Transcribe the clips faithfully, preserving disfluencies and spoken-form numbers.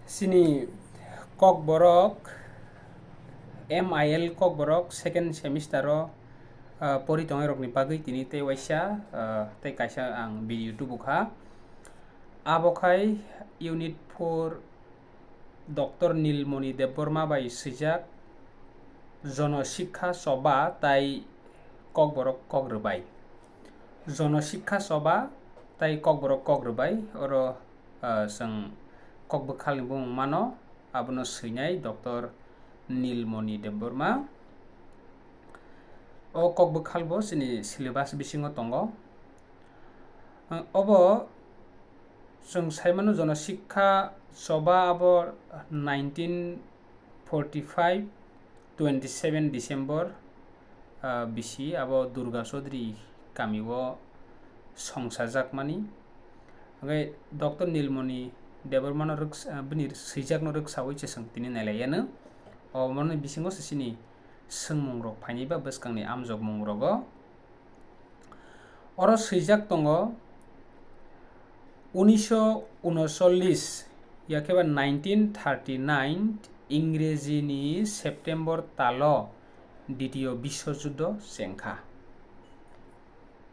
Chini Kokborok, M I L Kokborok second semester o, ah, pori tongnai rokni bagwi tini tei waisa, ah, tei kaisa ang video tubukha. Abo khai unit four Doctor Nilmoni Debbarma bai swijak Jono Sikha Soba tai Kokborok Kok Rwbai. Jono Sikha Soba tai Kokborok Kok Rwbai, oro, ah, chwng kokbwkhalni bumung mano, abono swinai Doctor Nilmoni Debbarma. O kokbwkhalbo chini syllabus bisingo tongo. Ah, obo chwng saimano Jono Sikha Soba abo nineteen forty-five, twenty-seven December, ah, bisi abo Durga Chaudhary kamio songsajakmani. Hwnkhe Doctor Nilmoni Debbarmano rwks-, ah, bini swijakno rwksaui se chwng tini nailaiyano. Omo ni bisingo se chini swngmungrok phainai ba bwskangni amjokmungrogo. Oro swijak tongo, unisho unocholish, yakhe ba nineteen thirty-nine Ingrejini September talo Ditiyo Biswojuddo chengkha.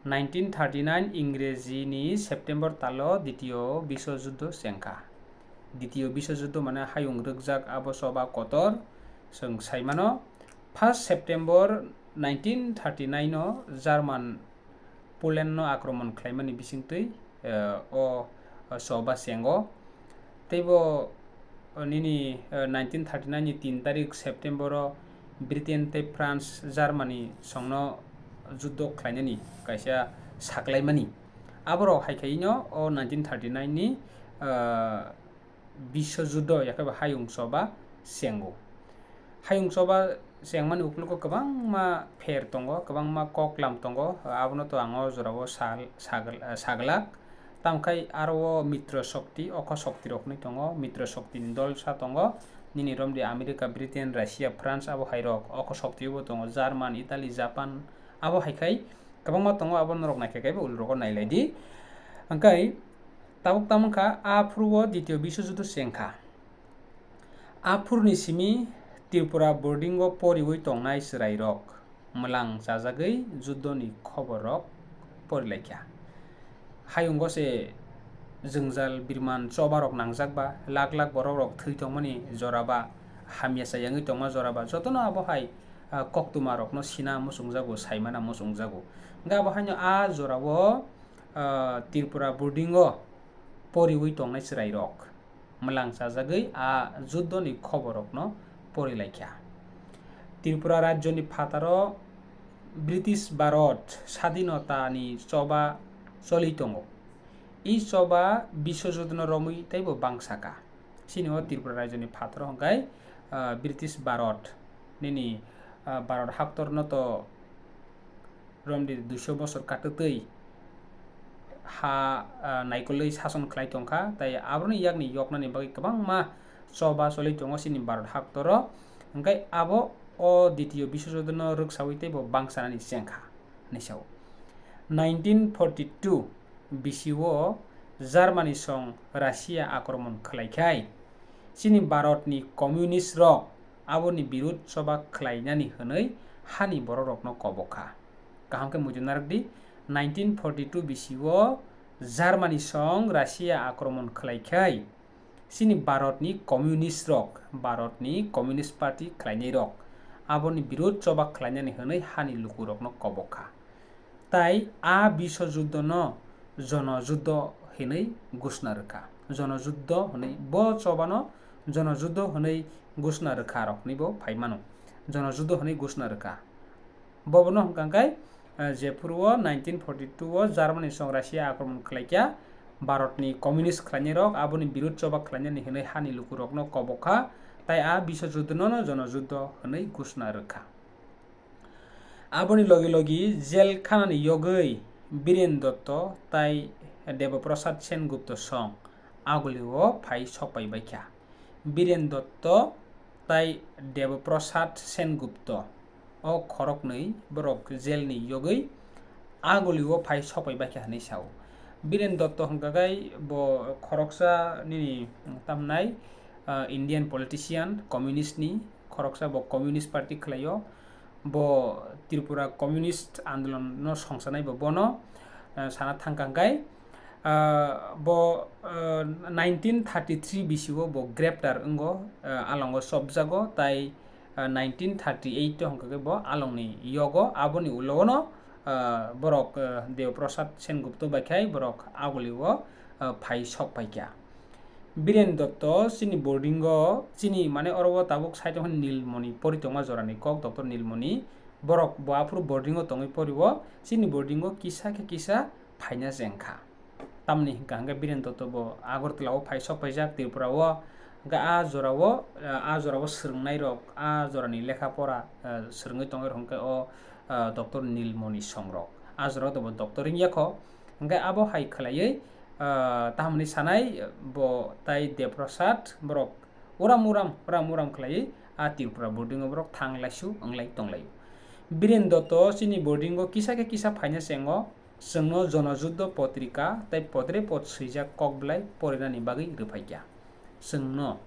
Nineteen thirty-nine Ingrejini September talo Ditiyo Biswojuddo chengkha. Ditiyo Biswojuddo mane hayung rwkjak abo choba kotor, chwng saimano. First September nineteen thirty-nine o German Poland no akromon khlaimani bisingtwi, eh, o, o choba chengo. Teibo, o, nini, eh, nineteen thirty-nine ni tin tarik September o Britain tei France Germany songno juddo khlainani kaisa saklaimani. Aborok hai khaino o nineteen thirty-nine ni, eh, Biswojuddo, yakhe bo hayung choba chengo. Hayung choba chengmani uklogo kwbangma pher tongo, kwbangma koklam tongo, abono to ang o jorao sal-, sagl-, saglak. Tamkhai aro o Mitro Shokti, Okho Shokti rok hinwi tongo, Mitro Shokti ni dolsa tongo, nini romdi America, Britain, Russia, France abo hai rok Okho Shokti bo tongo, German, Italy, Japan abo hai khai kwbangma tongo, abo norok naikhe kaibo ulrogo nailaidi. Hwnkhe tabuk tamo wngkha, a phuru o Ditiyo Biswojuddo chengkha. A phuruni simi Tripura boarding o poriwi tongnai chwrairok mwlang chajagwi juddoni khoborrok porilaikha. Hayungo se jwngjal birman chobarok nangjak ba, lak lak borokrok thwi tongmani jora ba, hamya chayangwi tongma jora ba, jotono abo hai, ah, koktwmarokno sina muchungjago, saimana muchungjago. Hwnkhe abo haino a jorao, ah, Tripura boarding o poriwi tongnai chwrairok mwlang chajagwi a juddoni khoborrokno porilaikha. Tripura rajyoni phataro British Bharat sadinotani choba choli tongo. I choba Biswojudno romwi teibo bangsa kha. Chini o Tripura rajyoni phataro hwnkhe, ah, British Bharat nini, ah, Bharat haktorno to romdi duiso bosor katwtwi ha, ah, naikolwi sason khlai tongkha, tai aboroni yakni yoknani bagwi kwbangma choba choli tongo chini Bharat haktoro. Hwnkhe abo o Ditiyo Biswojuddono rwksaui teibo bangsanani chengkha hinwi sao. Nineteen forty-two bisio Germany song Russia akromon khlaikhai, chini Bharatni communist rok aboni birud choba khlainani hwnwi hani bororokno kobokha. Kaham khe muitu narwkdi, nineteen forty-two bisio Germany song Russia akromon khlaikhai, chini Bharatni communist rok, Bharatni Communist Party khlainairok aboni birud choba khlainani hwnwi hani lukurokno kobokha. Tai a Biswojuddono Jonojuddo hinwi gushna rwkha. Jonojuddo hinwi bo chobano Jonojuddo hinwi gushna rwkha rokni bo phai mano. Jonojuddo hinwi gushna rwkha. Bobono hwnkha khe, eh, jephuru o nineteen forty-two o Germany song Russia akromon khlaikha, Bharatni communist khlainairok aboni birud choba khlainani hinwi hani lukurokno kobokha, tai a Biswojuddono Jonojuddo hinwi gushna rwkha. Aboni logi logi jel khanani yogwi Biren Dotto tai Deboprasad Sengupto song agulio phai sokpai baikha. Biren Dotto tai Deboprasad Sengupto o khoroknwi borok jelni yogwi agulio phai sokpai baikha hinwi sao. Biren Dotto hwnkha khe bo khoroksa nini tamnai, ah, Indian politician, communist ni khoroksa, bo Communist Party khlaio. Bo Tripura Communist Andolon no songsanai bo bono, ah, sana thangkha hwnkhe, ah, bo, ah, nineteen thirty-three bisio bo greptar wngo, ah, alongo chopjago, tai, ah, nineteen thirty-eight o hwnkha khe bo alongni yogo, aboni ulo no, ah, borok, ah, Deoprasad Sengupta bai khai borok agulio, ah, phai sok paikha. Biren Dotto chini boarding o, chini mane oro o tabuk side o Nilmoni pori tongma jorani kok, Doctor Nilmoni. Borok bo aphuru boarding o tongwi pori o, chini boarding o kisa khe kisa phaina chengkha. Tamni hwnkha hwnkhe Biren Dotto bo Agartala o phai sok paijak Tripura o. Hwnkhe a jora o, a jora o swrwngnairok, a jorani lekha pora, eh, swrwngwi tongwi rok hwnkhe o, eh, Doctor Nilmoni songrok. A jora o bo doctor wngya kho. Hwnkhe abo hai khlaiwi, ah, tamo hinwi sanai, bo tai Deoprasad borok uram uram, uram uram khlaiwi a Tripura boarding o borok thang laisu wnglai tonglaio. Biren Dotto chini boarding o kisa khe kisa phaina chengo, chwngno Jonojuddo potrika tei podre pod swijak kok belai porinani bagwi rwphaikha. Chwngno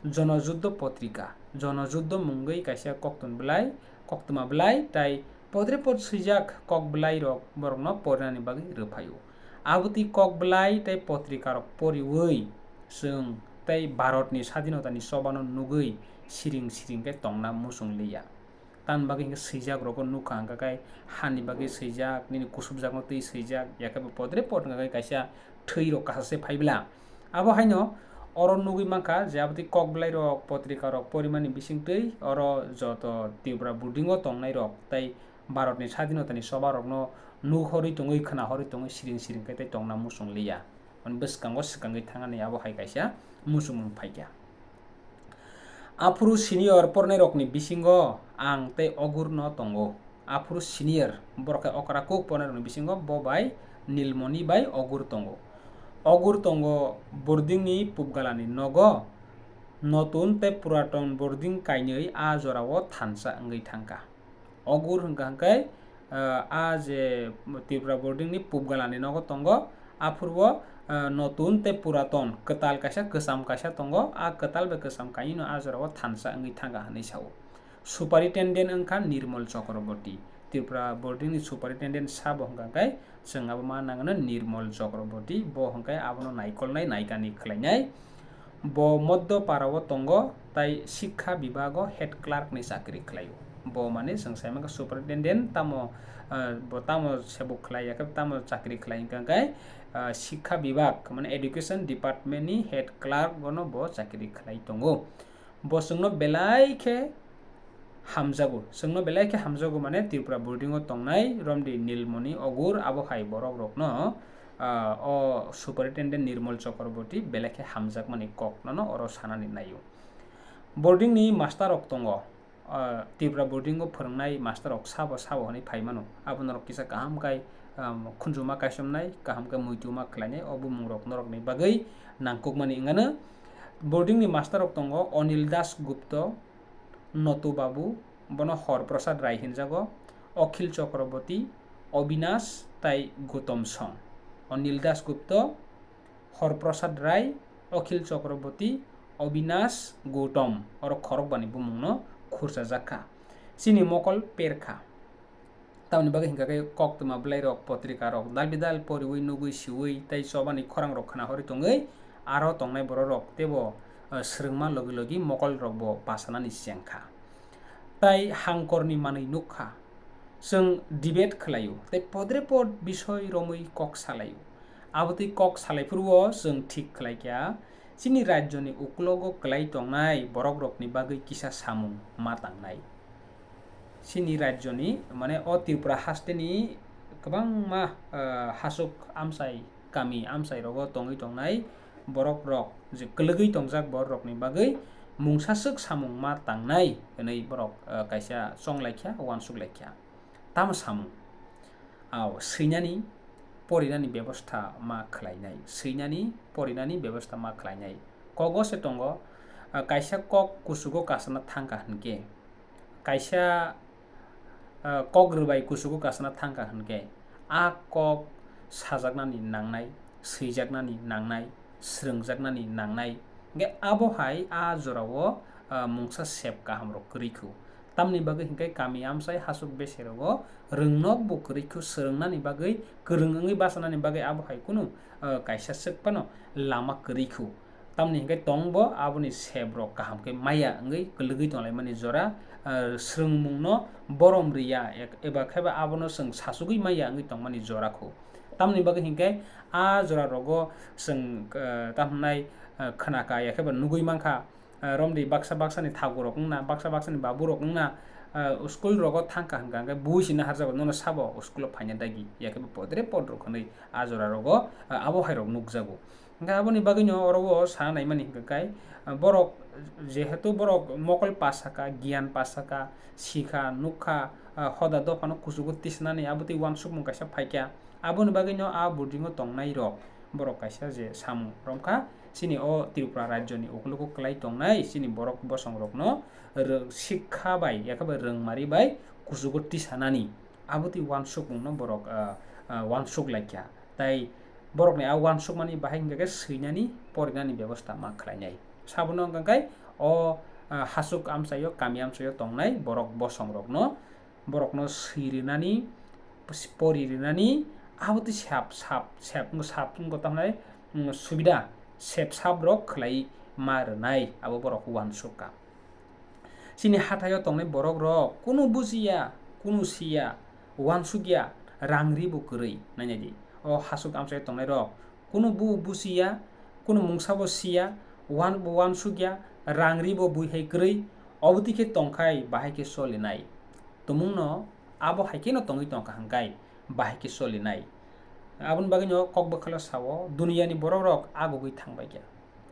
Jonojuddo potrika, Jonojuddo mungwi kaisa koktun belai, koktwma belai, tai podre pod swijak kok belai rok borokno porinani bagwi rwphaio. Abotwi kok belai tei potrika rok poriwi chwng tei Bharatni sadinotani chobano nugwi siring siring khe tongna muchung liya. Tamni bagwi hwnkhe swijak rogo nukha hwnkha khe hani bagwi swijak, nini kusubjakno twi swijak, yakhe bo podre pod hwnkha khe kaisa thwi rok kasa se phaibla. Abo haino oro nugwi mankha je abotwi kok belai rok, potrika rok porimani bisingtwi oro joto Tripura boarding o tongnai rok tei Bharatni sadinotani choba rokno nukhorwi tongwi, khwnahorwi tongwi, siring siring khe tei tongna muchung liya. Hwn bwskango swkangwi thangani abo hai kaisa muchungmung phaikha. Aphuru senior pornairokni bisingo ang tei Ogur no tongo. Aphuru senior, borok khe okra kuk pornairokni bisingo bo bai Nilmoni bai Ogur tongo. Ogur tongo boarding ni pubgalani nogo, notun tei puraton boarding kainwi a jorao thansa wngwi thangkha. Ogur hwnkha hwnkhe, ah, a je Tripura boarding ni pubgalani nogo tongo, aphuru o, ah, notun tei puraton, kwtal kaisa, kwcham kaisa tongo, a kwtal bai kwcham kainwino a jorao thansa wngwi thangkha hwnwi sao. Superintendent wngkha Nirmal Chakraborty, Tripura boarding ni superintendent sabo hwnkha hwnkhe chwng abo ma nangno Nirmal Chakraborty, bo hwnkhe abono naikolnai naikani khlainai. Bo Moddo Parao tongo, tai Sikha Bibago head clerk ni chakri khlaio. Bo mane chwng sai mankha superintendent tamo, ah, bo tamo se bo khlai ya khe tamo chakri khlai hwnkha hwnkhe, ah, Sikha Bibag mane education department ni head clerk bono bo chakri khlai tongo. Bo chwngno belai khe hamjago. Chwngno belai khe hamjago mane Tripura boarding o tongnai Romdi, Nilmoni, Ogur abo hai borok rokno, ah, o superintendent Nirmal Chakraborty belai khe hamjakmani kok nono oro sanani naio. Boarding ni master rok tongo, ah, Tripura boarding o phwrwngnai master rok sabo sabo hwnwi phai mano. Abo norok kisa kaham khai, um, khunjuma kaisomnai, kaham khe muituma khlainai, o bumung rok norokni bagwi nangkukmani wngano. Boarding ni master rok tongo Onil Das Gupta, Notu Babu, bono Hor Prasad Rai hinjago, Akhil Chakraborty, Obinash tai Gautam Song. Onil Das Gupta, Hor Prasad Rai, Akhil Chakraborty, Obinash, Gautam, oro khorokbani bumungno khurchajak kha. Chini mokol per kha. Tamoni bagwi hwnkha khe koktwma bwlairok, potrikarok dal bidal poriwi, nugwi, siwi tei chobani khorangrok khwnahorwi tongwi aro tongnai bororok teibo, eh, swrwngma logi logi mokolrokbo basanani chengkha. Tai hangkorni manwi nukha. Chwng debate khlaio tei podre pod bisoi romwi kok salaio. Abotwi kok salai phuru o chwng thik khlaikha, chini rajyoni uklogo kwlai tongnai borokrokni bagwi kisa samung ma tangnai. Chini rajyoni, mane, o Tripura hasteni kwbangma, ah, hasuk amchai, kami amchai rogo tongwi tongnai borokrok je kwlwgwi tongjak borokrokni bagwi mungsaswk samung ma tangnai hwnwi borok, ah, kaisa chonglaikha, uansuk laikha. Tamo samung? Ao, swinani, porinani bebosta ma khlainai. Swinani, porinani bebosta ma khlainai. Kogo se tongo, ah, kaisa kok kuchugo kasana thangkha hwnkhe, kaisa, ah, kok rwbai kuchugo kasana thangkha hwnkhe, a kok sajaknani nangnai, swijaknani nangnai, swrwngjaknani nangnai, Hingke abo hai a jorao, ah, mungsa sep kaham rok kwrwi khu. Tamni bagwi hingke kami amchai hasuk bese rogo rwngnok bo kwrwi khu, swrwngnani bagwi kwrwng wngwi bachanani bagwi abo hai kunu, ah, kaisa swk phano lama kwrwi khu. Tamni hingke tong bo aboni sep rok kaham khe maya wngwi kwlwgwi tonglaimani jora, ah, swrwngmungno borom riya ek-, eba khe ba abono chwng sachugwi maya wngwi tongmani jora khu. Tamni bagwi hingke a jora rogo chwng, ah, tamo hwnai, ah, khna ka ya khe ba nugwi mankha, ah, romdi baksa baksa ni thagu rok wngna, baksa baksa ni babu rok wngna, ah, school rogo thang ka hwnkha hwnkhe bui sina harjago nono sabo school o phaina dagi ya khe ba podre pod rok hwnwi a jora rogo, ah, abo hai rok nukjago. Hingke aboni bagwino oro o sa naimani hingka khe, ah, borok jehetu borok mokol pasaka, giyan pasaka, sikha, nukha, ah, hoda dophano kuchugo tisnani abotwi uansukmung kaisa phaikha. Aboni bagwino a boarding o tongnai rok borok kaisa je samung romkha, chini o Tripura rajyoni ukologo kwlai tongnai chini borok bosong rokno rw-, sikha bai yakhe bai rwngmari bai kuchugo tisanani abotwi uansukmungno borok, ah, ah, uansuk laikha. Tai borokni a uansukmani bahai hingka khe swinani porinani bebosta ma khlainai. Sabono hingka khe o, ah, hasuk amchaio, kami amchaio tongnai borok bosong rokno, borokno swi rinani, pori rinani, abotwi sap, sap, sap, wngkha sap wngkha tamhinai, mm, subida, sep sap rok khlai ma rwnai, abo borok uansukha. Chini hathaio tongnai borok rok kunu bujiya, kunu siya, uansukya, rang ri bo kwrwi, nainai di. O hasuk amchaio tongnai rok kunu bu busiya, kunu mungsa bo siya, uan-, uansukya, rang ri bo bui hai kwrwi, obotwi khe tongkhai bahai khe solinai. Tumungno abo hai kheno tongwi tongkha hwnkhe bahai khe solinai. Aboni bagwino kok bwkhalo sao, duniyani borok rok agugwi thangbaikha.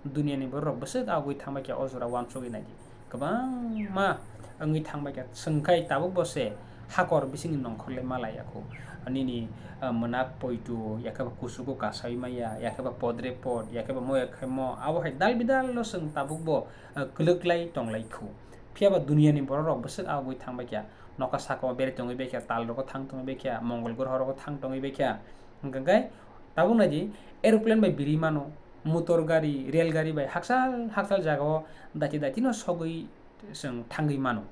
Duniyani borok rok bwswk agugwi thangbaikha o jora uansugwi naidi. Kwbangma wngwi thangbaikha, chwngkhai tabuk bo se hakor bisingni nongkhorlai malaiya kho. Nini, ah, mwnak poitu, yakhe ba kuchugo kasawi maya, yakhe ba podre pod, yakhe ba moya khaimo, abo hai dal bidal no chwng tabuk bo, ah, kwlwklai tonglai kho. Phiya ba duniyani borok rok bwswk agugwi thangbaikha. Nokha sakao berai tongwi baikha, tal rogo thang tongwi baikha, mongol groho rogo thang tongwi baikha. Hwnkhe tabuk naidi, aeroplane bai birwi mano, motor gari, rel gari bai hakchal hakchal jagao daiti daiti no sogwi chwng thangwi mano,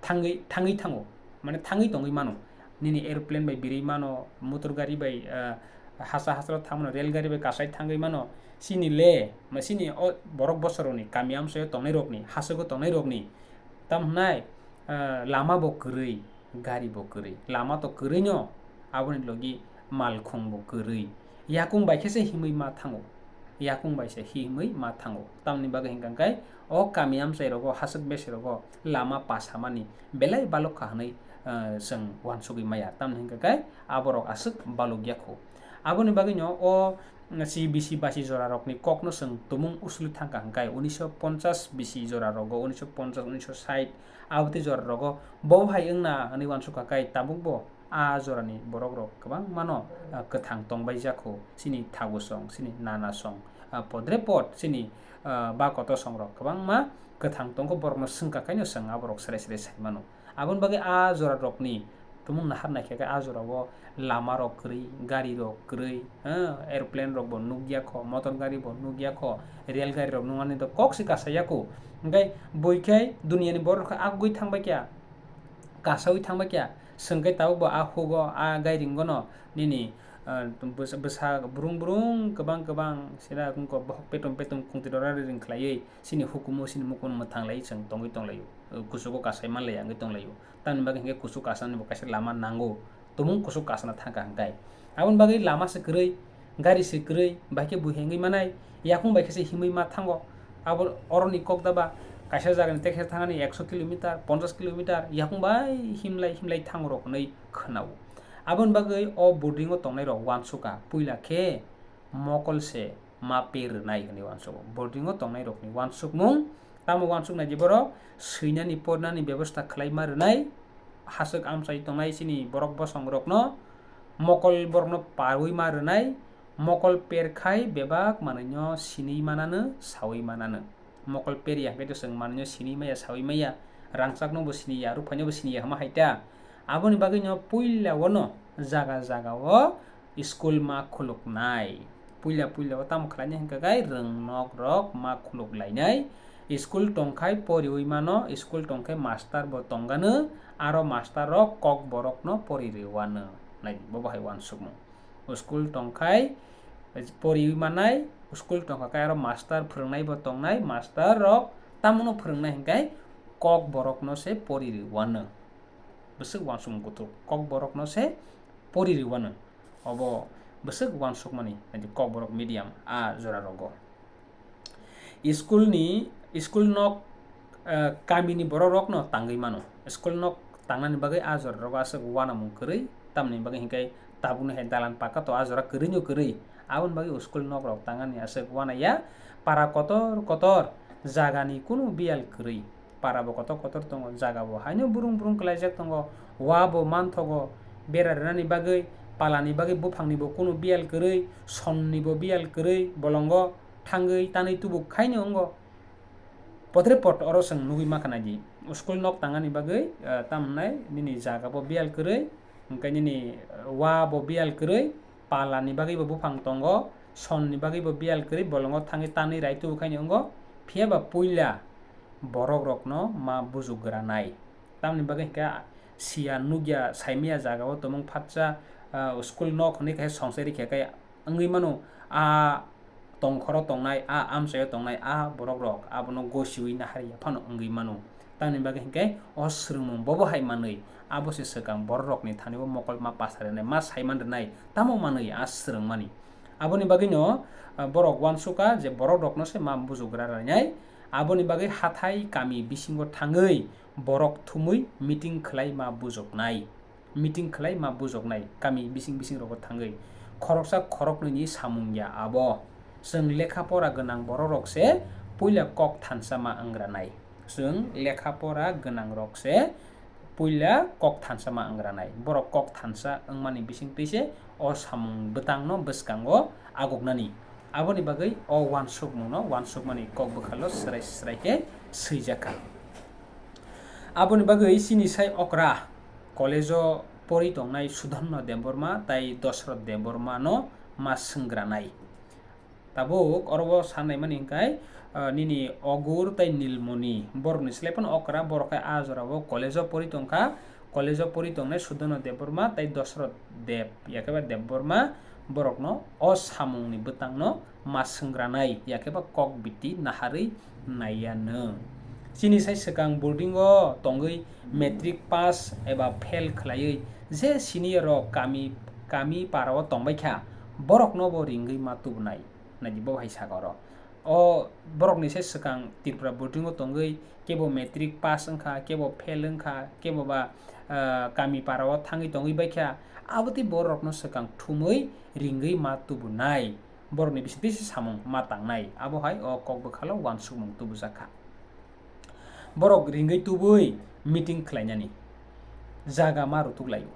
thangwi, thangwi thango, mane thangwi tongwi mano. Nini aeroplane bai birwi mano, motor gari bai, ah, hasa hasao thangmano, rel gari bai kasai thangwi mano. Chini le, ma chini o borok bosor rokni, kami amchaio tongnai rokni, hachugo tongnai rokni, tam hwnai, ah, lama bo kwrwi, gari bo kwrwi. Lama to kwrwino, aboni logi malkhung bo kwrwi. Yakung bai khe se himwi ma thango. Yakung bai se himwi ma thango. Tamni bagwi hwnkha khe o kami amchai rogo, hasuk besi rogo lama pasamani belai balok kha hwnwi, ah, chwng uansugwi maya. Tamni hwnkha khe aborok aswk balok ya kho. Aboni bagwino o C B C basi jora rokni kokno chwng tumung usuli thangkha hwnkhe unisho ponchas bisi jora rogo, unisho ponchas, unisho sait abotwi jora rogo bo hai wngna hwnwi uansukha khe tabuk bo a jorani borok rok kwbangmano, ah, kwthang tongbai jakho, chini thagu song, chini nana song, ah, podre pod chini, ah, ba kotor song rok kwbangma kwthang tongkho, borokno swngkha khaino chwng aborok serai serai sai mano. Aboni bagwi a jora rokni tumung nahar naikha khe a jorao lama rok kwrwi, gari rok kwrwi, ha, aeroplane rok bo nukya kho, motor gari bo nukya kho, rel gari rok nukmani to kok se kasaya kho. Hwnkhe bui khe duniyani borok rok khe agugwi thangbai kha, kasaui thangbai kha, chwng khe tabuk bo a hugo, a gairing gono nini, ah, bwsa, bwsa brung brung kwbang kwbang sida wngkha bohok petom petom khungtwi rora ring khlaiwi chini hukumu chini mukumu mwthang lai chwng tongwi tonglaio, kuchugo kasai manlai wngwi tonglaio. Tamni bagwi hwnkhe kuchuk kasani bo kaisa lama nango, tumung kuchuk kasana thangkha hwnkhe. Aboni bagwi lama se kwrwi, gari se kwrwi, bai khe bui hengwi manai, yakung bai khe se himwi ma thango. Abo oroni kok da ba kaisa jagani tekhe thangani ekso kilometer, ponchas kilometer, yakung bai himlai himlai thango rok hwnwi khwnao. Aboni bagwi o boarding o tongnai rok uansukha, puila khe mokol se ma per rwnai hwnwi uansugo. Boarding o tongnai rokni uansukmung, tamo uansuk nai di borok swinani pornani bebosta khlai ma rwnai, haswk amchai tongnai chini borok bosong rokno, mokol borokno parwi ma rwnai, mokol per khai bebak manwino sinwi mananw, sawi mananw. Mokol per ya hwnkhe to chwng manwino sinwi maya, sawi maya, rangchakno bo sini ya, ruphaino bo sini ya hwnma hai ta. Aboni bagwino puila ono jaga jaga o school ma khuluknai. Puila puila o tamo khlainai hwnkha khe rwngnok rok ma khuluk lainai. School tongkhai poriwi mano, school tongkhai master bo tongganw, aro master rok kok borokno pori rwwanw. Nai, bo bahai uansukmung. School tongkhai poriwi manai, school tongkha khe aro master phwrwngnai bo tongnai, master rok tamono phwrwngnai hwnkhe kok borokno se pori rwwanw. Bwswk uansukmung kuthuk, kok borokno se pori rwwanw. Obo bwswk uansukmani, nai di, kok borok medium a jora rogo. School ni, school nok, eh, kami ni borok rok no tangwi mano. School nok tangnani bagwi a jora rogo aswk uanamung kwrwi, tamni bagwi hinkhe tabukni hai dalan paka to a jora kwrwi no kwrwi. Aboni bagwi school nok rok tangnani aswk uanaya, para kotor kotor jaga ni kunu biyal kwrwi. Para bo kotor kotor tongo, jaga bo haino burung burung kwlaijak tongo, wa bo manthogo, bera rwnani bagwi, pala ni bagwi buphang ni bo kunu biyal kwrwi, son ni bo biyal kwrwi, bolongo thangwi tanwi tubuk khaino wngo. Potre pot oro chwng nugwi ma khna di, school nok tangani bagwi, ah, tam hwnai nini jaga bo biyal kwrwi, hwnkhe nini, ah, wa bo biyal kwrwi, pala ni bagwi bo buphang tongo, son ni bagwi bo biyal kwrwi, bolongo thangwi tanwi rai tubuk khaino wngo, phiya ba puila borok rokno ma bujuk gra nai. Tamni bagwi hwnkhe siya nukya saimaya jaga o tongmung phatsa, ah, school nok hwnwi khe songchai rikha khe wngwi mano, a tongkhoro tongnai, a amchaio tongnai, a borok rok abono gosiwi nahari ya phano wngwi mano. Tamni bagwi hwnkhe o swrwngmung bobo hai manwi abo se swkang borok rokni thani o mokol ma pasari nai, ma saiman rwnai, tamo manwi a swrwngmani. Aboni bagwino, ah, borok uansukha je borok rokno se ma bujugra rainai. Aboni bagwi hathai kami bisingo thangwi borok thumwi meeting khlai ma bujoknai. Meeting khlai ma bujoknai kami bising bising rogo thangwi. Khoroksa khoroknwini samung ya abo. Chwng lekha pora gwnang borok rok se puila kok thansa ma wngranai. Chwng lekha pora gwnang rok se puila kok thansa ma wngranai. Borok kok thansa wngmani bisingtwi se o samung bwtangno bwskango aguknani. Aboni bagwi o uansukmungno uansukmani kok bwkhalo swrai swrai khe swijakha. Aboni bagwi chini sai okra college-o pori tongnai Sudhanno Debbarma tai Dosroth Debbarmano ma swngranai. Tabuk oro o sanai mani hwnkhe, ah, nini Ogur tei Nilmoni borokni slai phano okra, borok khe a jora o college o pori tongkha, college o pori tongnai Sudhanno Debbarma tei Dosroth Deb, yakhe ba Debbarma borokno o samungni bwtangno ma swngranai, yakhe ba kok biti naharwi naiyano. Chini sai swkang boarding o tongwi matric pass eba fail khlaiwi je senior rok kami, kami para o tongbai kha, borokno bo ringwi ma tubunai. Naidi bo hai saka oro. O borokni se swkang Tripura boarding o tongwi kebo matric pass wngkha, kebo fail wngkha, kebo ba, ah, kami para o thangwi tongwi baikha, abo tei borokno swkang thumwi ringwi ma tubunai. Borokni bisingtwi se samung ma tangnai. Abo hai o kok bwkhalo uansukmung tubujakha. Borok ringwi tubui meeting khlainani jaga ma rutuk laio.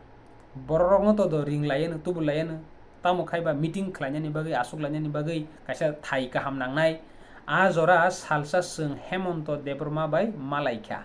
Bororokno todo ring laiano, tubu laiano. Tamo khai ba meeting khlainani bagwi, aswk lainani bagwi kaisa thai kaham nangnai. A jora salsa chwng Hemonto Debbarma bai malaikha.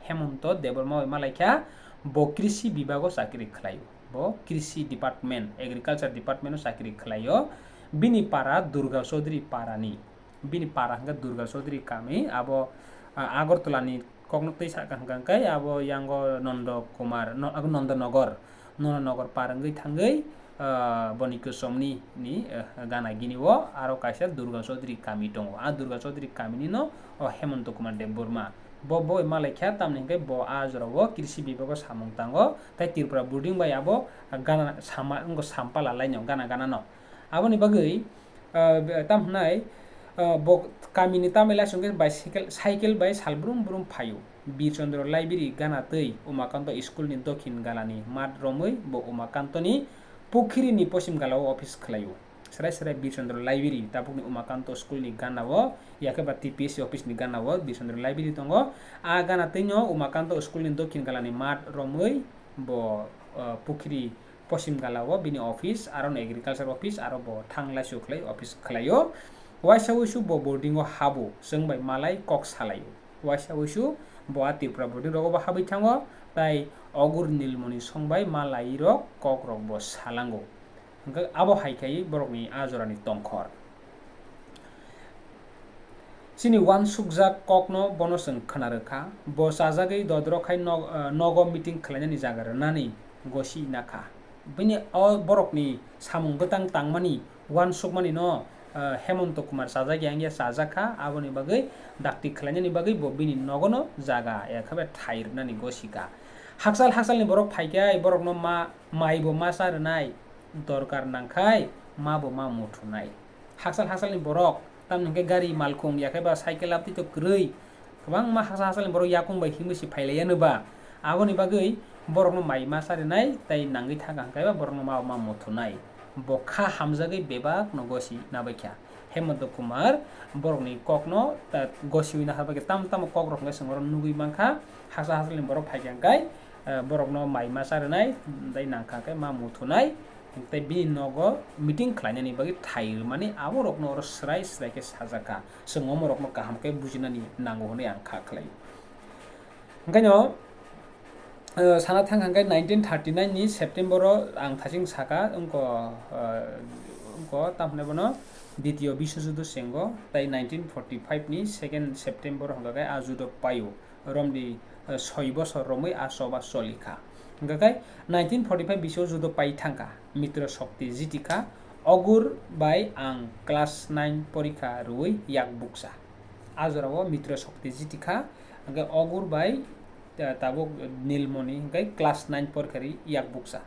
Hemonto Debbarma bai malaikha, bo krishi bibago chakri khlaio. Bo krishi department, agriculture department o chakri khlaio. Bini para Durga Chaudhary parani. Bini para hwnkhe Durga Chaudhary kami, abo, ah, Agartala ni kokno twi saka hwnkha hwnkhe abo yango Nondo Kumar, no-, abo Nondo Nogor, Nondo Nogor par wngwi thangwi, ah, Bonikyo Chomni ni, ah, gana gini o aro kaisa Durga Chaudhary kami tongo. A Durga Chaudhary kami ni no o Hemonto Kumar Debbarma. Bo boi malaikha, tamni hwnkhe bo a jora o krishi bibago samung tango, tei Tripura boarding bai abo gana sama, wngkha sampala laino, gana gana no. Aboni bagwi, ah, be-, tam hwnai, ah, bo kamini tamai laisong khe bicycle, cycle bai sal brum brum phaio. Bir Chandra Library gana twi Umakanto School ni dokhin galani mat romwi bo Umakantoni pukhiri ni posim gala o office khlaio. Srai srai Bir Chandra Library, tabukni Umakanto School ni gana o, yakhe ba T P S C office ni gana o Bir Chandra Library tongo. A gana twi no Umakanto School ni dokhin galani mat romwi bo, ah, pukhiri posim gala o bini office, aro no agriculture office, aro bo thang laisio khlai office khlaio. Waisa wuisu bo boarding o habo, chwng bai malai kok salaio. Waisa wuisu bo a Tripura boarding rogo bo habwi thango, tai Ogur Nilmoni song bai malai rok kok rok bo salango. Hwnkhe abo hai khai borokni a jorani tongkhor. Chini uansukjak kokno bono chwng khna rwkha, bo chajagwi dodrok khai nog-, eh, nogo meeting khlainani jaga rwnani gosi nakha. Bini o borokni samung bwtang tangmani, uansukmani no, eh, Hemonto Kumar chajak yang ya chajak kha, aboni bagwi dakti khlainani bagwi bo bini nogono jaga ekhabe thai rwnani gosi kha. Hakchal hakchalni borok phai khe borokno ma, mai bo ma cha rwnai dorkar nang khai ma bo ma muthunai. Hakchal hakchalni borok, tamni hwnkhe gari malkhung ya khe ba cycle laptwi to kwrwi, kwbangma hakchal hakchalni borok yakung bai himwi se phai lai yano ba. Aboni bagwi borokno mai ma cha rwnai tei nangwi thangkha hwnkhe ba borokno ma bo ma muthunai. Bo kha hamjagwi bebak no gosi nabai kha. Hemonto Kumar borokni kokno ta gosiwi nahar bagwi tam tamo kokrok hwnkhe chwng oro nugwi mankha. Hakchal hakchalni borok phai kha hwnkhe, eh, borokno mai ma cha rwnai tei nangkha hwnkhe ma muthunai. Tei bini nogo meeting khlainani bagwi thai rwmani aborokno oro swrai swrai khe sajak kha. Chwng omorokno kaham khe bujinani nango hwnwi ang kha khlai. Hwnkhe no, eh, sana thang hwnkhe nineteen thirty-nine ni September o ang thaching saka wngko, eh, wngko, tamo hwnwi bono Ditiyo Biswojudho Sengho, tei nineteen forty-five ni second September hwnkha khe a judo paio. Romdi, eh, soi bosor romwi a choba choli kha. Hwnkha khe nineteen forty-five bisio judo pai thangkha Mitra Shokti jiti kha, Ogur bai ang class nine porikha rwui yak bukcha. A jorao Mitra Shokti jiti kha, hwnkhe Ogur bai, eh, tabuk Nilmoni hwnkhe class nine porikha rwi yak bukcha.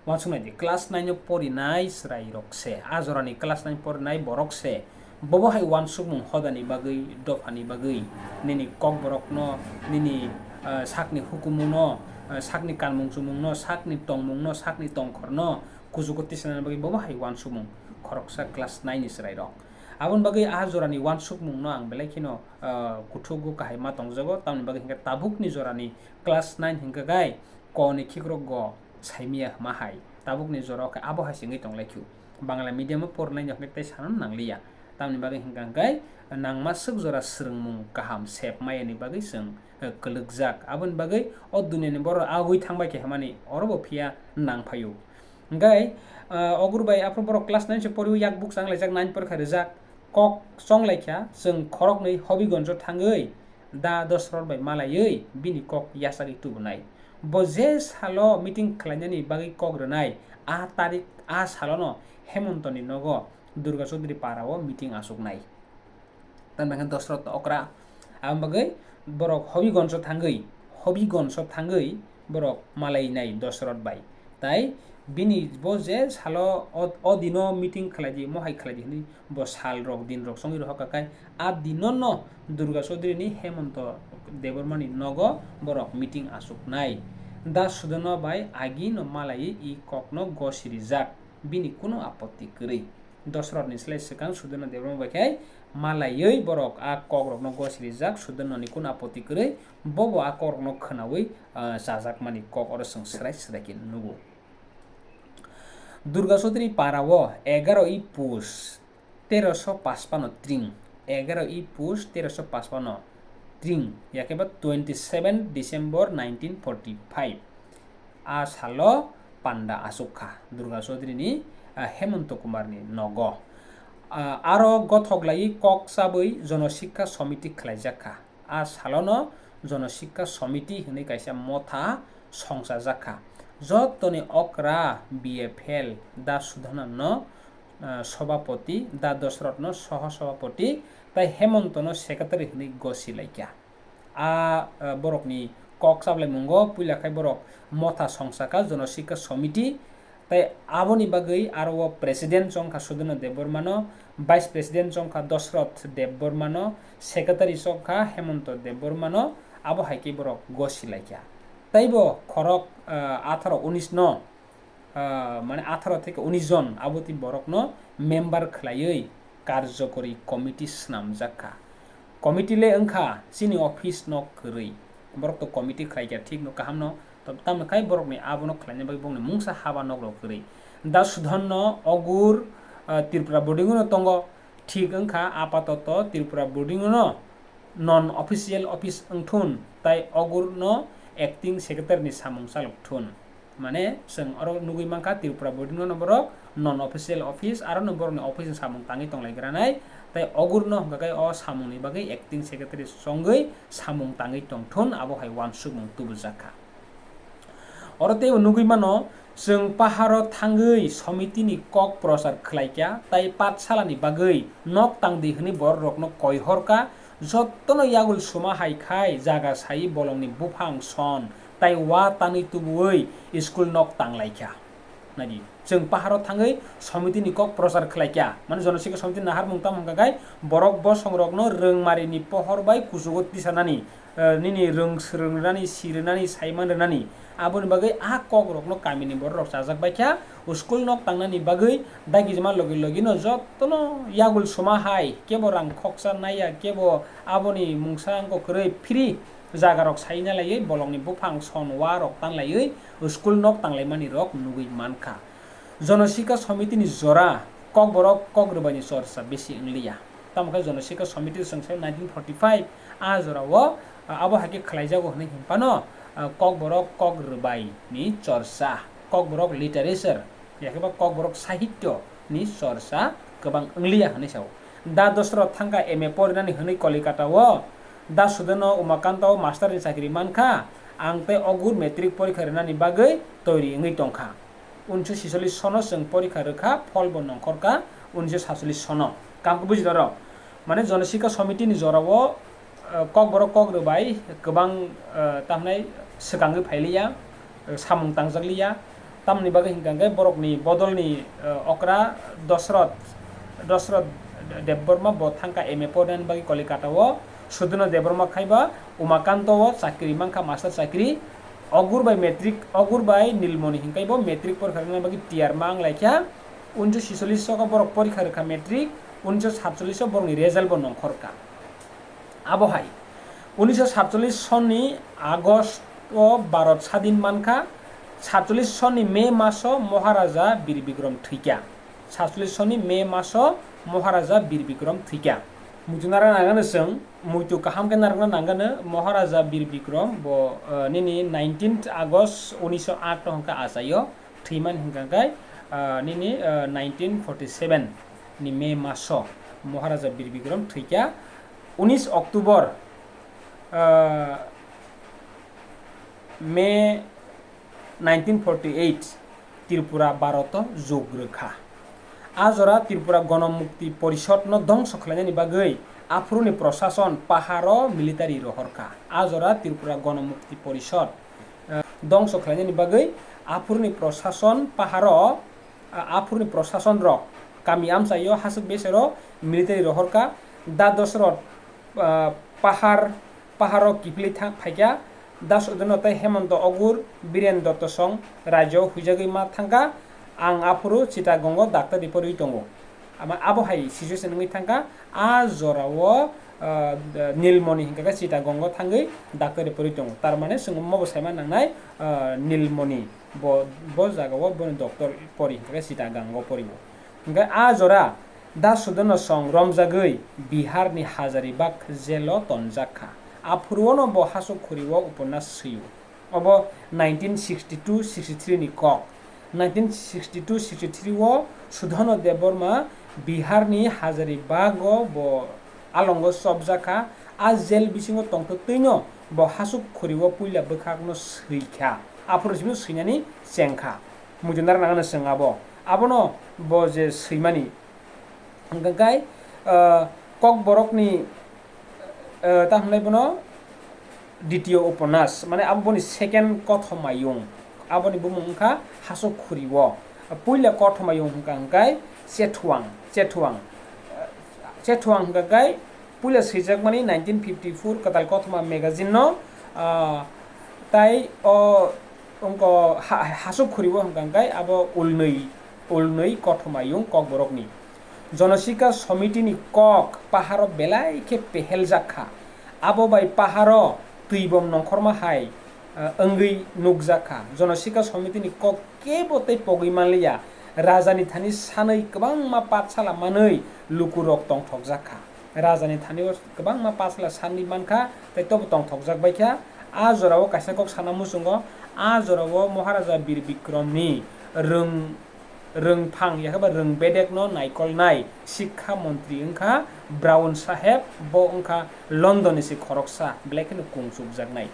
Uansuk nai di, class nine o porinai chwrai rok se, a jorani class nine porinai borok se, bobo hai uansukmung hodani bagwi, dophani bagwi, nini kokborokno, nini, ah, sakni hukumu no, ah, sakni kanmung chumung no, sakni tongmung no, sakni tongkhor no, kuchugo tisanani bagwi bobo hai uansukmung khoroksa class nine ni chwrai rok. Aboni bagwi a jorani uansukmung no ang belai kheno, ah, kuthugo kahai ma tongjago, tamni bagwi hwnkhe tabukni jorani class nine hwnkha khe koni khikrok go saimaya hwma hai, tabukni jora o khe abo hai se wngwi tonglaikhu. Bangla medium o pornai ni hwnwi tei sana nangliya. Tamni bagwi hwnkha hwnkhe nangma swk jora swrwngmung kaham sep maya ni bagwi chwng, eh, kwlwkjak. Aboni bagwi o duniya ni borok agwi thangbai khe hwnmani oro bo phiya nang phaio. Hwnkhe, eh, Ogur bai aphuru borok class nine se poriwi yak bukcha wnglaijak, nine porikha rijak. Kok chonglaikha, chwng khoroknwi Hobigonjo thangwi Da Dosrot bai malaiwi bini kok yachagwi tubunai. Bo je salo meeting khlainani bagwi kok rwnai, a tarik, a salono Hemontoni nogo Durga Chaudhary parao meeting achuknai. Tamni bagwi Dosrot okra. Aboni bagwi borok Hobigonjo thangwi, Hobigonjo thangwi borok malainai Dosrot bai. Tai bini bo je salo o, o dino meeting khlai di, mohai khlai di hwnwi bo sal rok, din rok chongwi rohor kha khe, a dino no Durga Chaudhary ni Hemonto Debbarma ni nogo borok meeting achuknai. Da Sudano bai agi no malaiwi i kok no gosi rijak, bini kunu apotti kwrwi. Dosrot ni slai swkang Sudano Debbarma bai khe malaiwi borok a kok rok no gosi rijak, Sudano ni kunu apotti kwrwi, bobo a kok rok no khwnawi, ah, chajakmani kok oro chwng swrai swrai khe nugo. Durga Chaudhary para o egaro i pus teroso pachpano tring, egaro i pus teroso pachpano tring, yakeba twenty seven December nineteen forty five. A salo panda achuk kha Durga Chaudhary ni, ah, Hemonto Kumar ni nogo. Ah, aro gothok lai kok chabwi Jono Sikha Somiti khlaijak kha. A salono Jono Sikha Somiti hwnwi kaisa motha songchajak kha. Jottoni okra B A fail Da Sudhana no, ah, sobhapoti, Da Dosrot no soho sobhapoti, tai Hemonto no secretary hwnwi gosi lai kha. A, ah, borokni kok chablai mungo puila khai borok motha songchakha Jono Sikha Somiti, tai aboni bagwi aro o president chongkha Sudhana Debbarma no, vice president chongkha Dosrot Debbarma no, secretary chongkha Hemonto Debbarma no, abo hai khe borok gosi lai kha. Taibo khorok, ah, atharo unis no, ah, mane atharo theke unis jon abotwi borokno member khwlaiwi karjokori committee swnamjak kha. Committee le wngkha chini office no kwrwi. Borok to committee khlai kha, thik no, kaham no, to-, tamni khai borokni abono khlaina bagwi bongni mungsa haba nok rok kwrwi. Da Sudhon no Ogur, ah, Tripura boarding no tongo, thik wngkha apatoto Tripura boarding no non official office wngthun, tai Ogur no acting secretary ni samung chalok thun. Mane, chwng oro nugwi mankha, Tripura boarding no borok non official office, aro no borokni office ni samung tangwi tonglai granai, tei August no hwnkha khe o samungni bagwi acting secretary chongwi samung tangwi tongthun, abo hai uansukmung tubujak kha. Oro teibo nugwi mano, chwng paharo thangwi somitini kok prochar khlaikha, tei patsalani bagwi nok tangdi hwnwi bororokno koihorkha, jottono yagul suma hai khai jaga sai bolongni buphang son tei wa tanwi tubuwi school nok tanglaikha. Naidi, chwng paharo thangwi somitini kok prochar khlaikha, mane jonosikha somitini naharmung tamo hwnkha khai borok bosongrokno rwngmarini pohor bai kuchugo tisanani, eh, nini rwng swrwng rwnani, si rwnani, saiman rwnani. Aboni bagwi a kokrokno kamini bororok chajak baikha, school nok tangnani bagwi dagijima logi logino jottono yagul suma hai, kebo rang khoksa naiya, kebo aboni mungsa wngkha kwrwi, free jagarok saina laiwi bolongni buphang son wa rok tanglaiwi school nok tanglaimani rok nugwi mankha. Jonosikha somitini jora kokborok kok rwbaini chorcha bisi wngliya. Tamo khe Jonosikha Somiti chwng sai nineteen forty five a jorao, ah, abo hai khe khlaijago hwnwi hwnphano, ah, kokborok kok rwbaini chorcha, kokborok literature, yakhe ba kokborok sahityo ni chorcha kwbang wngliya hwnwi sao. Da Dosrot Thangka M A porinani hwnwi Kolikatao, Da Sudono Umakantao master ni chakri mankha, ang tei Ogur matric porikha rwnani bagwi toiri wngwi tongkha. Unisho sicholish sono chwng porikha rwkha, pholbo nongkhorkha unisho satcholish sono. Kamkhe buji norok? Mane Jonosikha Somitini jorao, eh, kokborok kok rwbai kwbang, eh, tamhinai swkangwi phailiya, eh, samung tangjakliya. Tamoni bagwi hinkha khe borokni bodolni, eh, okra Dosrot, Dosrot Debbarma bo thangkha M A porinani bagwi Kolikatao, Sudono Debbarma khaiba Umakanto o chakri mankha, master chakri. Ogur bai matric, Ogur bai Nilmoni hinkhai bo matric porikha rwna bagwi tiyar ma wnglaikha. Unisho sicholish o borok porikha rwkha matric, unisho satcholish o borokni result bo nongkhorkha. Abo hai, unisho satcholish sonni August o Bharat sadin mankha, satcholish sonni May maso Maharaja Bir Bikram thwikha. Satcholish sonni May maso Maharaja Bir Bikram thwikha. Muitu narwk nangano chwng, muitu kaham khe narwkna nangano Maharaja Bir Bikram bo, eh, nini nineteenth August unisho aat hwnkha achaio thwimani hwnkha khe, eh, nini, eh, nineteen forty seven ni May maso Maharaja Bir Bikram thwikha. Unis October, eh, May nineteen forty eight Tripura Bharoto jug rwkha. A jora Tripura Gono Mukti Porishod no dongso khlainani bagwi aphuruni prosason paharo military rohorkha. A jora Tripura Gono Mukti Porishod, eh, dongso khlainani bagwi aphuruni prosason paharo, ah, aphuruni prosason rok kami amchaio hasuk besero military rohorkha. Da Dosrot, ah, pahar, paharo kiphilwi thang phaikha. Da Sudono tei Hemanta Ogur, Biren Dotto song rajyo huijagwi ma thangkha. Ang aphuru Chittagongo doctor ni porwi tongo. Ama abo hai situation wngwi thangkha. A jorao, ah, Nilmoni hinkha khe Chittagongo thangwi doctor ni porwi tongo. Tar mane chwng omo bo saima nangnai, ah, Nilmoni bo, bo jagao boni doctor pori hinkha khe Chittagongo porio. Hinkhe a jora Da Sudono song romjagwi Biharni Hazaribagh jailo tonjak kha. Aphuruono bo Hasuk Khuri o uponas swio. Obo nineteen sixty two sixty three ni kok. Nineteen sixty two sixty three o Sudono Debbarma Biharni Hazaribagh o bo alongo chopjak kha. A jail bisingo tongtwtwino bo Hasuk Khuri o puila bwkhakno swi kha. Aphuru simi swinani cheng kha. Muitu narwk nangano chwng abo. Abono bo je swimani. Hwnkha khe, ah, kokborokni, ah, ta hwnlai bono ditiyo uponas, mane abo boni second Kothomayung. Aboni bumung wngkha Hasuk Khuri o. Puila Kothomayung hwnkha hwnkhe Chethuang, Chethuang. Chethuang hwnkha khe puila swijakmani nineteen fifty four Kwtal Kothoma magazine no, ah, tai o wngkha ha-, Hasuk Khuri o hwnkha hwnkhe abo ulnwi, ulnwi Kothomayung kokborokni. Jonosikha Somitini kok paharo belai khe peheljak kha. Abo bai paharo twibom nongkhorma hai, ah, wngwi nukjak kha. Jonosikha Somitini kok kebo tei pogwi manliya. Rajani thani sanwi kwbangma patsala manwi lukurok tongthokjak kha. Rajani thani o kwbangma patsala sanwi mankha, tei tobo tongthokjak baikha. A jorao kaisa kok sana muchungo, a jorao Maharaja Bir Bikramni rwng, rwngphang yakhe ba rwng bedekno naikolnai sikha montri wngkha Brown Saheb, bo wngkha London ni se khoroksa, belai kheno kung chukjaknai.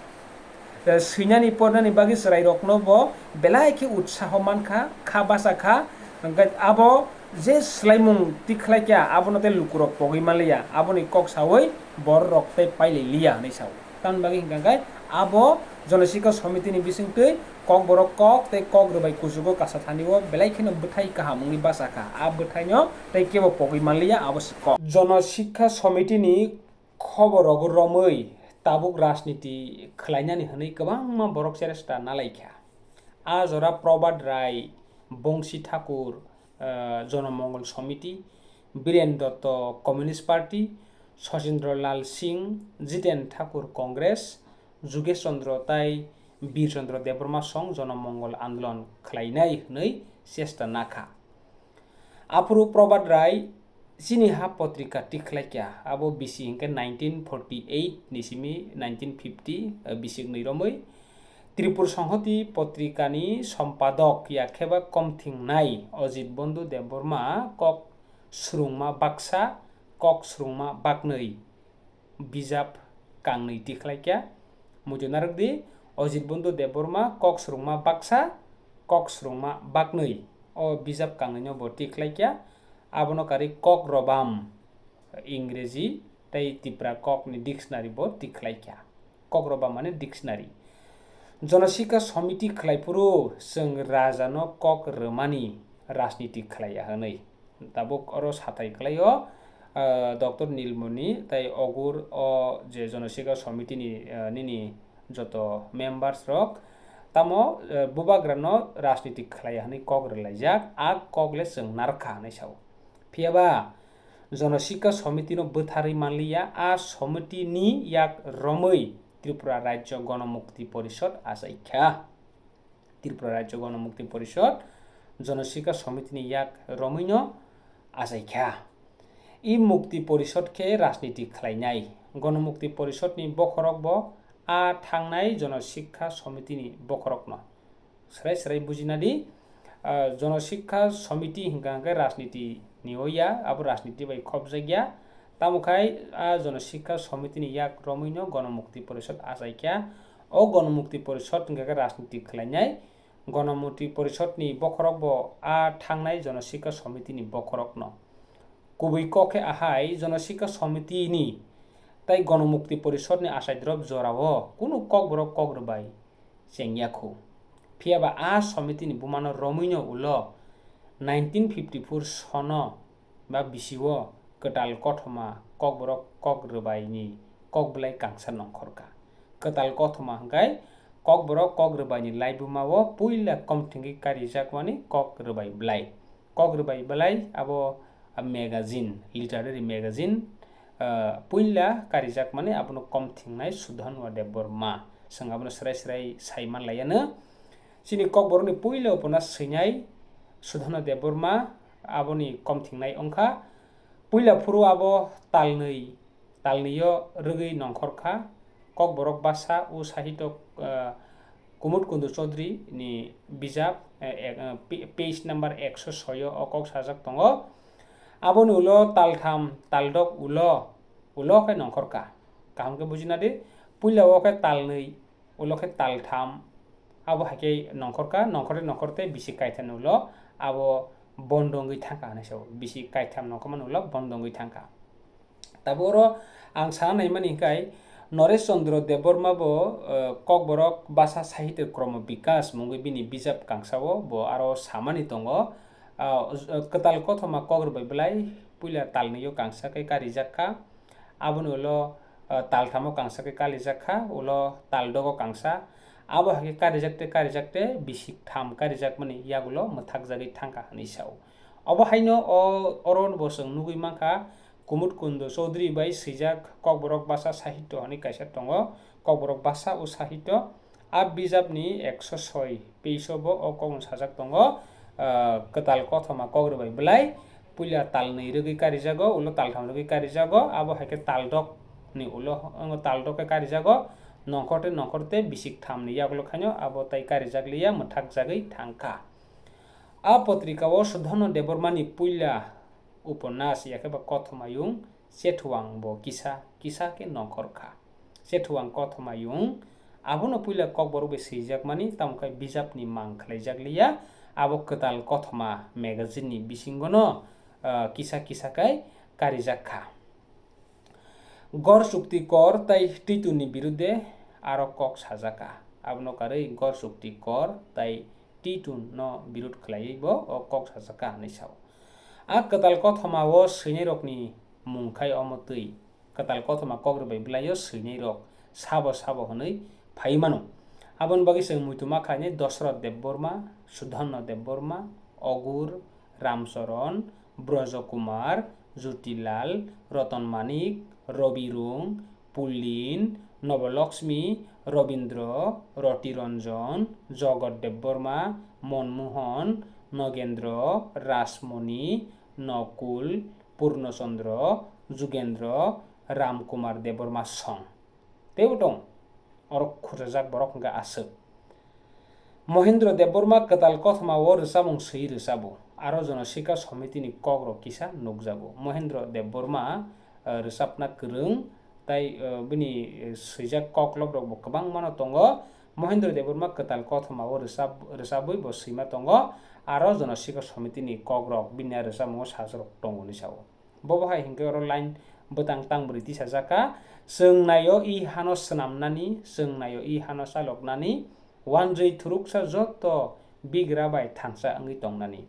Eh, swinani pornani bagwi chwrairokno bo belai khe utsaho mankha, kha bachakha, hwnkhe abo je swlaimung tikhlaikha, abono tei lukurok pogwi manliya, aboni kok saui bororok tei pailai liya hwnwi sao. Tamoni bagwi hwnkha khe abo Jonosikha Somitini bisingtwi Kokborok kok tei kok rwbai kuchugo kasa thani-o belai kheno bwthai kaham wngwi bachakha. A bwthaino tei kebo pogwi manliya, abo se kok. Jonosikha Somitini khoborogo romwi tabuk rajniti khlainani hwnwi kwbangma borok cheresta nalaikha. A jora Probhat Rai, Bongsi Thakur, eh, Jonomongol Somiti, Biren Dotto Communist Party, Sachindra Lal Singh, Jiten Thakur Congress, Jugesh Chandra tai Bir Chandra Debbarma song Jonomongol Andolon khlainai hwnwi chesta nakha. Aphuru Probhat Rai chini ha potrika tikhlaikha, abo bisi hwnkhe nineteen forty eight ni simi nineteen fifty, eh, bisi wnwi romwi. Tripur Songhoti potrikani sompadok yakheba komthingnai Ojit Bondhu Debbarma kok swrwngma baksa, kok swrwngma baknwi bijap kangnwi tikhlaikha. Muitu narwkdi, Ojit Bondhu Debbarma kok swrwngma baksa, kok swrwngma baknwi. O bijap kangnwino bo tikhlaikha. Abono karwi Kok Robam, Ingreji tei Tipra kokni dictionary bo tikhlaikha. Kok Robam mane dictionary. Jonosikha Somiti khlaiphuru chwng rajano kok rwmani rajniti khlaiya hwnwi. Tabuk oro sathai khlaio, ah, Doctor Nilmoni tei Ogur o je Jonosikha Somitini, ah, nini joto members rok tamo, eh, bubagrano rajniti khlaiya hwnwi kok rwlaijak, a kok le chwng narwkha hwnwi sao. Phiyaba Jonosikha Somitino bwtharwi manliya, a somitini yak romwi Tripura Rajya Ganamukti Porishad achaikha. Tripura Rajya Ganamukti Porishad Jonosikha Somitini yak romwino achaikha. I Mukti Porishad khe rajniti khlainai. Ganamukti Porishadni bokhorok bo a thangnai Jonosikha Somitini bokhorokno. Srai srai bujina di, ah, Jonosikha Somiti hwnkha hwnkhe rajniti ni oya, abo rajniti bai khopjakya. Tamo khai a Jonosikha Somitini yak romwino Ganamukti Porishad achaikha. O Ganamukti Porishad hwnkha khe rajniti khlainai. Ganamukti Porishadni bokhorok bo a thangnai Jonosikha Somitini bokhorokno. Kubui kok khe ahai, Jonosikha Somitini tei Ganamukti Porishadni achai drop jorao kunu kokborok kok rwbai chengya khu. Phiyaba a somitini bumano romwino ulo nineteen fifty-four sono ba bisio kwtal kothoma kokborok kok rwbaini kok bwlai kangsa nongkhorkha. Kwtal kothoma hwnkhe kokborok kok rwbaini laibumao puila komthingwi karijakmani kok rwbai bwlai. Kok rwbai bwlai abo, ah, magazine, literary magazine, ah, puila karijakmani abono komthingnai Sudhanwa Debbarma. Chwng abono srai srai sai manlaiano. Chini kokborokni puila uponas swinai Sudhanwa Debbarma aboni komthingnai wngkha. Puila phuru abo talnwi, talnwio rwgwi nongkhorkha. Kokborok basa o sahityo, ah, Kumud Kundu Chaudhary ni bijap, eh, ek, eh, pi-, page number ekso soyo o kok sajak tongo. Aboni ulo taltham, taldok ulo, ulo khe nongkhorkha. Kaham khe bujina di, puila o khe talnwi, ulo khe taltham, abo hai khe nongkhorkha, nongkhortwi nongkhortwi bisi kaitham ulo abo bondo wngwi thangkha hinwi sao. Bisi kaitham nongkhormani ulo bondo wngwi thangkha. Tabuk oro ang sana naimani hinkhe Noresh Chandra Debbarma bo, eh, Kokborok Basa Sahitya Kromo Bikas mungwi bini bijap kangsao bo aro samani tongo. Ah, kwtal kothoma kok rwbai bwlai puila talnwio kangsa khe karijak kha. Aboni ulo, ah, talthamo kangsa khe karijak kha, ulo taldogo kangsa. Abo hai khe karijak tei karijak tei bisik tham karijakmani yagulo mwthakjagwi thangkha hinwi sao. Obo haino o, oro bo chwng nugwi mankha, Kumud Kundo Chaudhary bai swijak Kokborok Basa Sahitya hinwi kaisa tongo. Kokborok Basa o Sahitya, a bijapni ekso soi page o bo o kokno sajak tongo, ah, kwtal kothoma kok rwbai bwlai, puila talnwi rwgwi karijago, ulo taltham rwgwi karijago, abo hai khe taldok ni ulo, taldok khe karijago, nongkhor tei nongkhor tei bisik thamni yagulo khaino abo tai karijak liya, mwthakjagwi thangkha. A potrika o Sudhono Debbarma ni puila uponas, yakhe ba kothoma yung Chethuang bo kisa, kisa khe nongkhor kha. Chethuang kothoma yung, abono puila Kokborok bai swijakmani, tamo khe bijapni mang khlaijak liya, abo Kwtal Kothoma magazine ni bisingono, ah, kisa kisa khe karijak kha. Gor Chukti Kor tai Titun ni birudde aro kok sajak kha. Abono karwi Gor Chukti Kor tai Titun no birud khlaiwi bo o kok sajak kha hinwi sao. A Kwtal Kothoma o swinairokni mung khai omo twi. Kwtal Kothoma kok rwbai bwlaio swinairok sabo sabo hwnwi phaiwi mano. Aboni bagwi chwng muitu ma khlainai Dosroth Debbarma, Sudhanno Debbarma, Ogur, Ramcharan, Brojo Kumar, Jyotilal, Ratan Manik, Robi Rung, Pulin, Nobolokshmi, Robindra, Roti Ranjan, Jagat Debbarma, Manmohan, Nagendra, Rajmoni, Nakul, Purno Chandra, Jugendra, Ram Kumar Debbarma song. Teibo tong, oro khurjajak borok hwnkhe aswk. Mohindra Debbarma Kwtal Kothoma o rwchapmung swiwi rwchabo, aro Jonosikha Somitini kokrok kisa nukjago. Mohindra Debbarma, eh, rwchapna kwrwng, tai, eh, bini, eh, swijak koklokrokbo kwbangmano tongo. Mohindra Debbarma Kwtal Kothoma o rwchap-, rwchapwi bo swima tongo, aro Jonosikha Somitini kokrok bini a rwchapmungo sajwrok tongo hinwi sao. Bobo hai hinkhe oro line bwtang tangbrwi tisajak kha, "Chwng naio i hano swnamnani, chwng naio i hano chaloknani, wanjwi thuruksa joto bigra bai thansa wngwi tongnani."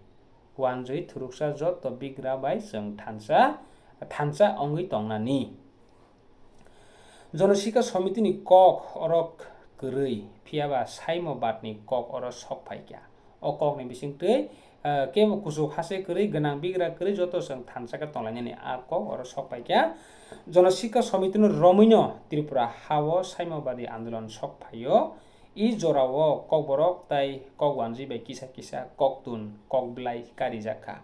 Wanjwi thuruksa joto bigra bai chwng thansa, thansa wngwi tongnani. Jonosikha Somitini kok oro kwrwi, phiyaba Saimobadni kok oro sok phaikha. O kokni bisingtwi, eh, kebo kuchuk hase kwrwi, gwnang bigra kwrwi joto chwng thansa khe tonglainani a kok oro sok phaikha. Jonosikha Somitino romwino Tripura hao Saimobadi andolon sok phaio. I jorao kokborok tai kok wanjwi bai kisa kisa koktun, kokbwlai karijak kha.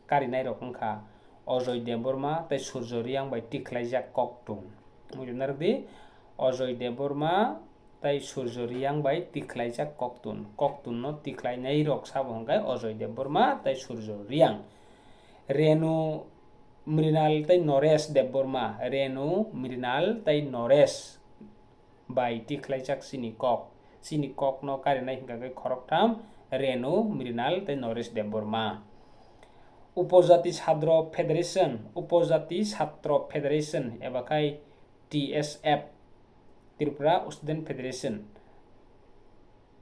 Karinairok wngkha Ajoy Debbarma tai Surjo Reang bai tikhlaijak koktun. Muitu narwkdi, Ajoy Debbarma tai Surjo Reang bai tikhlaijak koktun. Koktunno tikhlainairok sabo hwnkhe Ajoy Debbarma tai Surjo Reang. Renu Mrinal tai Noresh Debbarma, Renu Mrinal tai Noresh bai tikhlaijak chini kok. Chini kokno karinai hwnkha khe khoroktham, Renu Mrinal tei Noresh Debbarma. Upojati Chhatra Federation, Upojati Chhatra Federation eba khai T S F, Tripura Student Federation.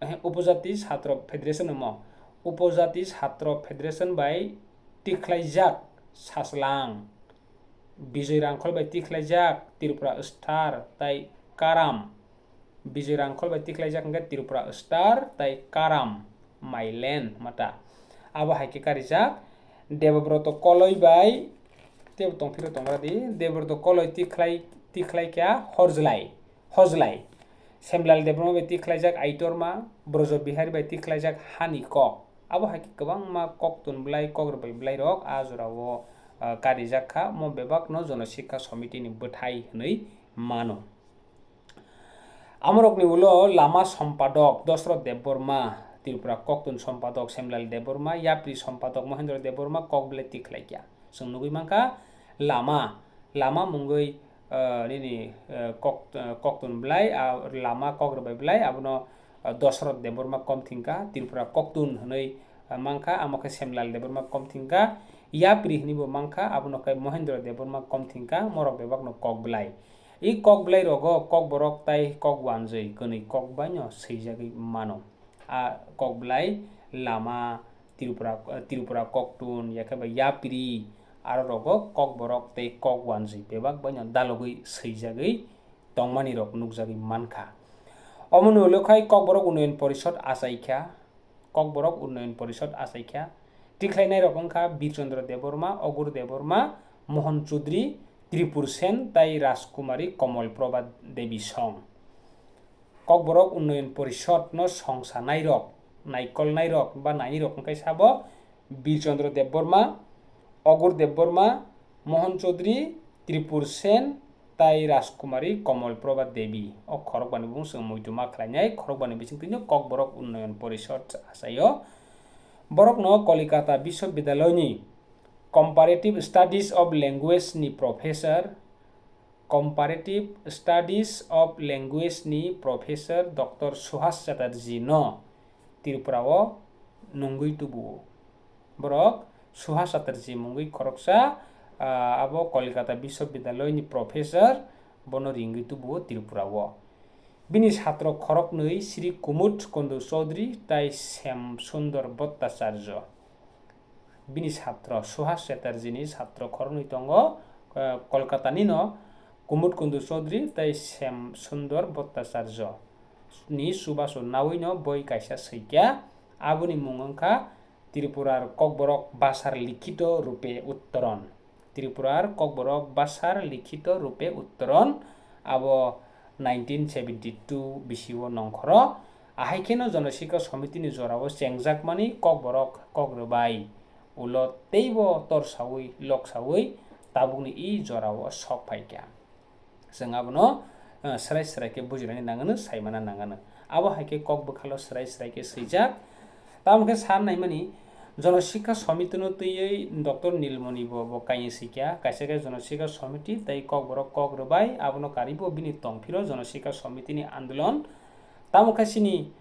Eh, Upojati Chhatra Federation omo. Upojati Chhatra Federation bai tikhlaijak Sachlang. Bijoy Rangkhol bai tikhlaijak Tripura Star tai Karam. Bijoy Rangkhol bai tikhlaijak hwnkhe Tripura Star tai Karam, Mailen mata. Abo hai khe karijak Debobroto Koloi bai, teibo tongphiro tongra di, Debobroto Koloi tikhlai, tikhlai kha Horjlai, Hojlai. Semlal Debbarma bai tikhlaijak Aitorma, Brojo Bihari bai tikhlaijak Hani Kok. Abo hai khe kwbangma koktun bwlai, kok rwbai bwlairok a jorao, ah, karijak kha, omo bebakno Jonosikha Somitini bwthai hwnwi mano. Amorokni ulo lama sompadok Dosroth Debbarma, Tripura koktun sompadok Semlal Debbarma, yapri sompadok Mohendro Debbarma kok bwlai tikhlaikha. Chwng nugwi mankha lama, lama mungwi, ah, nini, ah, kok, ah, koktun bwlai, ah, lama kok rwbai bwlai, abono, ah, Dosroth Debbarma kom thingkha, Tripura koktun hwnwi, ah, mankha, amo khe Semlal Debbarma kom thingkha, yapri hwnwi bo mankha, abono khe Mohendro Debbarma kom thingkha, morok bebakno kok bwlai. I kok bwlai rogo kok borok tai kok wanjwi kwnwi kok baino swijagwi mano. A kok bwlai lama, Tripura, Tripura koktun, yakhe ba yapri, aro rogo kok borok tei kok wanjwi bebak baino dalogwi swijagwi tongmani rok nukjagwi mankha. Omoni ulo khai Kokborok Unnayan Porishod achaikha, Kokborok Unnayan Porishod achaikha. Tikhlainairok wngkha Birchandra Debbarma, Ogur Debbarma, Mohan Chaudhary, Tripur Sen tai Rajkumari Komol Prabha Devi song. Kokborok Unnayan Porishod no song sanairok, naikolnairok ba nainirok wngkha sabo Birchandra Debbarma, Ogur Debbarma, Mohan Chaudhary, Tripur Sen, tai Rajkumari Komol Prabha Devi. O khorokbani bung chwng muitu ma khlainai, khorokbani bisingtwino Kokborok Unnayan Porishod achaio. Borokno Kolikata Biswabidyalayni Comparative Studies of Language ni professor, Comparative Studies of Language ni professor Doctor Suhas Chatterjee no Tripura o nungwi tubuo. Borok Suhas Chatterjee mungwi khoroksa, ah, abo Kolikata Biswabidyalayni professor, bono ringwi tubuo Tripura o. Bini satro khoroknwi Sri Kumud Kundu Chaudhary tai Shyam Sundar Bhattacharya. Bini satro Suhas Chatterjee ni satro khoroknwi tongo, ah, Kolkata nino Kumud Kundu Chaudhary tai Shyam Sundar Bhattacharya ni chubachu nawino boi kaisa swikha, aboni mung wngkha Tripurar Kokborok Bhashar Likhito Rupe Uttoron. Tripurar Kokborok Bhashar Likhito Rupe Uttoron, abo nineteen seventy two bisio nongkhoro. Ahai kheno Jonosikha Somitini jorao chengjakmani Kokborok Kok Rwbai ulo teibo torsawi loksawi tabukni i jorao sok phaikha. Chwng abono, eh, swrai swrai khe bujinani nangano, saimana nangano. Abo hai khe kok bwkhalo swrai swrai khe swijak. Tamo khe san naimani, Jonosikha Somitino twiwi Doctor Nilmoni bo, bo kainwi swikha, kaisa khe Jonosikha Somiti tei Kokborok Kok Rwbai, abono karwibo bini tongphiro Jonosikha Somitini andolon. Tamo khe chini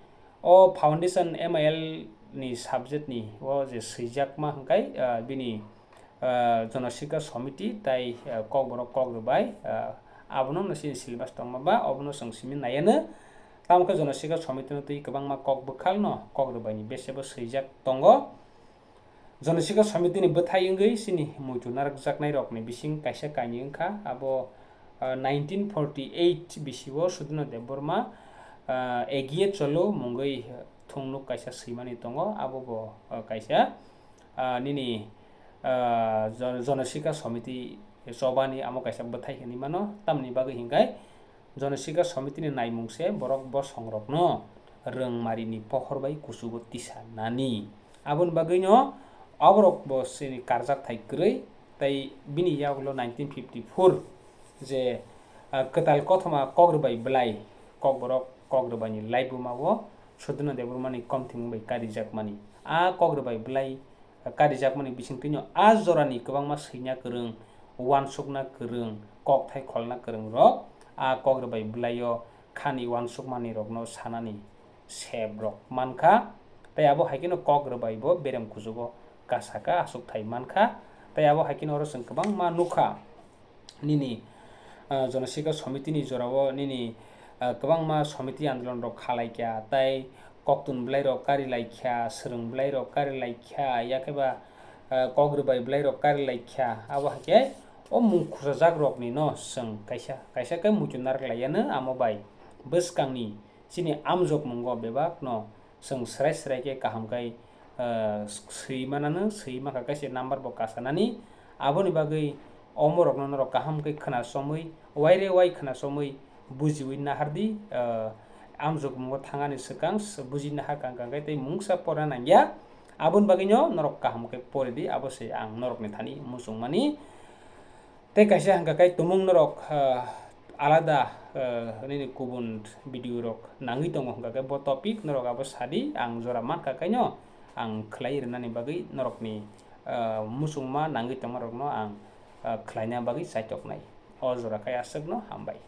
o foundation M I L ni subject ni o je swijakma hwnkhe, ah, bini, ah, Jonosikha Somiti tai, ah, Kokborok Kok Rwbai, ah, abono no chini syllabus tongma ba, obono chwng simi naiya no. Tamo khe Jonosikha Somitino twi kwbangma kok bwkhalno Kok Rwbaini besebo swijak tongo. Jonosikha Somitini bwthai wngwi chini muitu narwkjaknairokni bising kaisa kainwi wngkha, abo, ah, nineteen forty eight bisio Sudhirno Debbarma, ah, Egiye Cholo mungwi thungnuk kaisa swimani tongo, abo bo, ah, kaisa, ah, nini, ah, Jon-, Jonosikha Somiti chobani amo kaisa bwthai hinwi mano, tamni bagwi hinkhai Jonosikha Somitini naimung se borok bosongrokno rwngmarini pohor bai kuchugo tisa nani. Aboni bagwino aborok bo chini karjak thai kwrwi, tei bini yagulo nineteen fifty four je, ah, kwtal kothoma Kok Rwbai bwlai, Kokborok Kok Rwbaini laibuma o Sudhirno Debbarmani komthimung bai karijakmani. A Kok Rwbai bwlai karijakmani bisingtwino a jorani kwbangma swina kwrwng, uansukna kwrwng, kokthai kholna kwrwngrok a Kok Rwbai bwlaio khani uansukmanirokno sanani sebrok mankha, tei abo hai kheno Kok Rwbai bo berem kuchugo kasaka achukthai mankha, tei abo hai kheno oro chwng kwbangma nukha. Nini, ah, Jonosikha Somitini jorao nini, ah, kwbangma somiti andolonrok khalaikha, tei koktun bwlairok karilaikha, swrwng bwlairok karilaikha, yakhe ba, ah, Kok Rwbai bwlairok karilaikha. Abo hai khe o mung khusajakrokni no chwng kaisa, kaisa khe muitu narwk laiyano amo bai bwskangni chini amjokmungo bebakno chwng swrai swrai khe kaham khai, ah, swi manano, swi mankha kaisa number bo kasanani. Aboni bagwi omorokno norok kaham khe khna chomwi, waire wai khna chomwi bujiwi nahardi, ah, amjokmungo thangani swkang s-, buji nahar kang kang khe tei mungsa porna nangya. Aboni bagwino norok kaham khe poridi, abo se ang norokni thani muchungmani. Tei kaisa hwnkha khe tumung norok, ah, alada, ah, nini kubun video rok nangwi tongo hwnkha khe bo topic norok abo sadi, ang jora mankha khaino ang khlai rwnani bagwi norokni, ah, muchungma nangwi tongma rokno ang, ah, khlaina bagwi chaitoknai. O jora khai aswkno hambai.